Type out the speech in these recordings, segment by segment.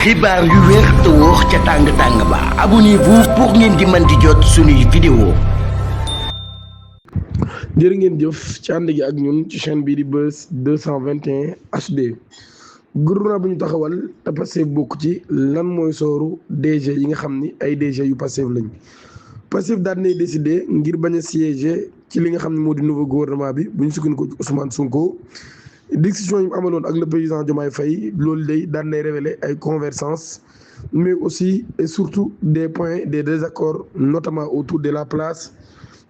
xibaar yu wér te wóor ca tàng-tàng ba abonnez-vous pour ngeen di mën di jot suñuy vidéo. jërë ngeen jëf ci ànd gi ak ñun ci chaîne bii di Buzz 221 HD gouvernement bu ñu taxawal te Pastef bokk ci lan mooy sooru DG yi nga xam ni ay DG yu Pastef lañ Pastef daal nay décidé ngir bañ a siéger ci li nga xam ne moo di nouveau gouvernement bi bu ñu sukkandikoo ci Ousmane Sonko décision yi mu amaloon ak le président Diomaye Faye loolu day daan nay révéler ay convergences mais aussi et surtout des points des désaccords notamment autour de la place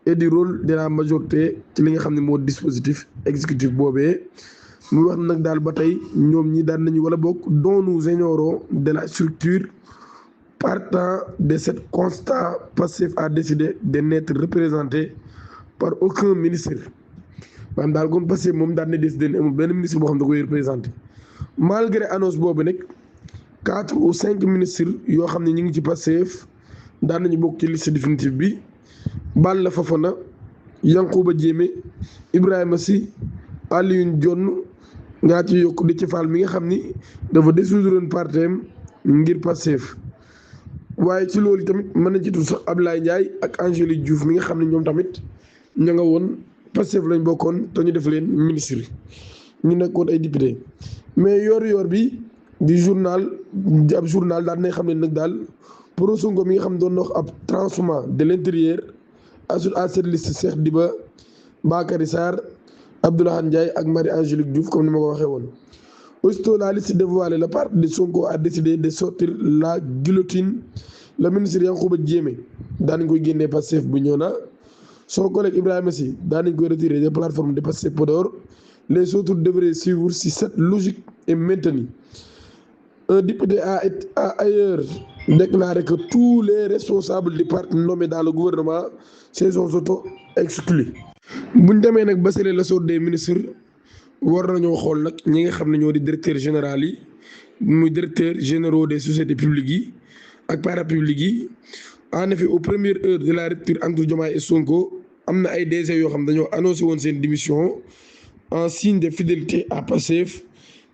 et du rôle de la majorité ci li nga xam ne moo dispositif exécutif boobee muy wax nag daal ba tey ñoom ñi daan nañu wala bokk dont nous ignorons de la structure. Partant de ce constat, Pastef a décidé de n'être représenté par aucun ministre maanaam daal kon Pastef moom daan na décidé ne amul benn ministre boo xam ne da koy représenté malgré annonce boobu nag 4 ou 5 ministres yoo xam ne ñu ngi ci Pastef daan nañu bokk ci liste définitive bi Balla Fofana Yankhoba Diémé Ibrahima Sy Alioune Dione ngaa ci yokk di ci Fall mi nga xam ni dafa dissoudre partem ngir Pastef waaye ci loolu tamit mën nañ ci tudd sax Abdoulaye Ndiaye ak Angélique Diouf mi nga xam ne ñoom tamit ña nga woon Pastef lañ bokkoon te ñu def leen ministre ñu nekkoon ay député mais yor bi di journal ab journal daal nay xam ne nag daal pro Sonko mi nga xam ne doon na wax ab transhumant de l'intérieur ajoute à cette liste Cheikh Diba Bakary Sarr Abdoulaye Ndiaye ak Marie-Angélique Diouf comme ni ma ko waxee woon. Aussitôt la liste dévoilée, le parti de Sonko a décidé de sortir la guillotine. Le ministre Yankhoba Diémé daan nañ koy génnee Pastef bu ñëw na son collègue Ibrahima Sy daan nañ koy retiré des plateformes de Pastef Podor. Les autres devraient suivre si cette logique est maintenue. Un député a ailleurs déclaré que tous les responsables du parti nommés dans le gouvernement se sont auto-exclus. bu ñu demee nag ba sele la sort des ministres war nañoo xool nag ñi nga xam ne ñoo di directeur général yi muy directeur généraux des sociétés publiques yi ak parapubliques yi. En effet, aux premières heures de la rupture entre Diomaye et Sonko am na ay DG yoo xam dañoo annoncé woon seen démission en signe de fidélité à Pastef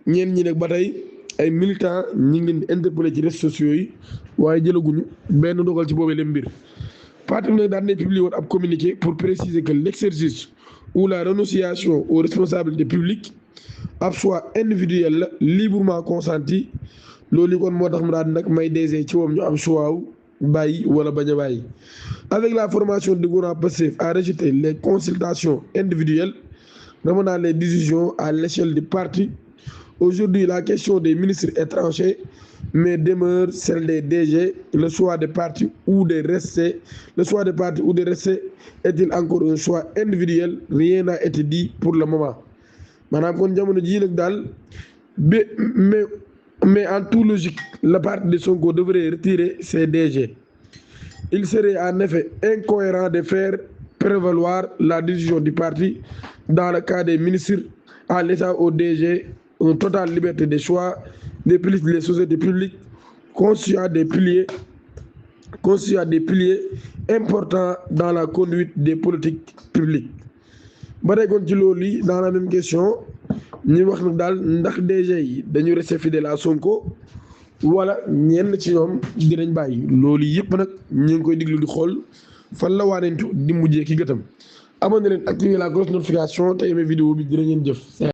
ñeen ñi nag ba tey ay militants ñi ngi leen di interpellé ci réseaux sociaux yi waaye jëlaguñu benn dogal ci boobee leen mbir. parti bi nag daan nañ publier woon ab communiqué pour préciser que l'exercice ou la renonciation aux responsabilités publiques ab choix individuel la librement consenti loolu kon moo tax mu daan nag may DG ci moom ñu am choix wu bàyyi wala bañ a bàyyi. Avec la formation du gouvernement Pastef a rejeté les consultations individuelles ramenant les décisions à l'échelle du parti. Aujourd'hui, la question des ministres est tranchée, mais demeure celle des DG. Le choix de parti ou de rester est-il encore un choix individuel? Rien n'a été dit pour le moment. maanaam kon jamono jii nag daal mais en toute logique le parti de Sonko devrait retirer ses DG. Il serait en effet incohérent de faire prévaloir la décision du parti dans le cas des ministres en laissant aux DG une totale liberté de choix des politiques des sociétés publiques constituant des piliers importants dans la conduite des politiques publiques. ba tey kon ci loolu yi dans la même question ñu wax nag daal ndax DG yi dañu rester fidèle à Sonko wala ñenn ci ñoom dinañ bàyyi loolu yëpp nag ñu ngi koy diglu di xool fan la waanentu di mujjee ki gëtam amoon na leen activer la grosse notification te aimé vidéo bi dina ngeen jëf.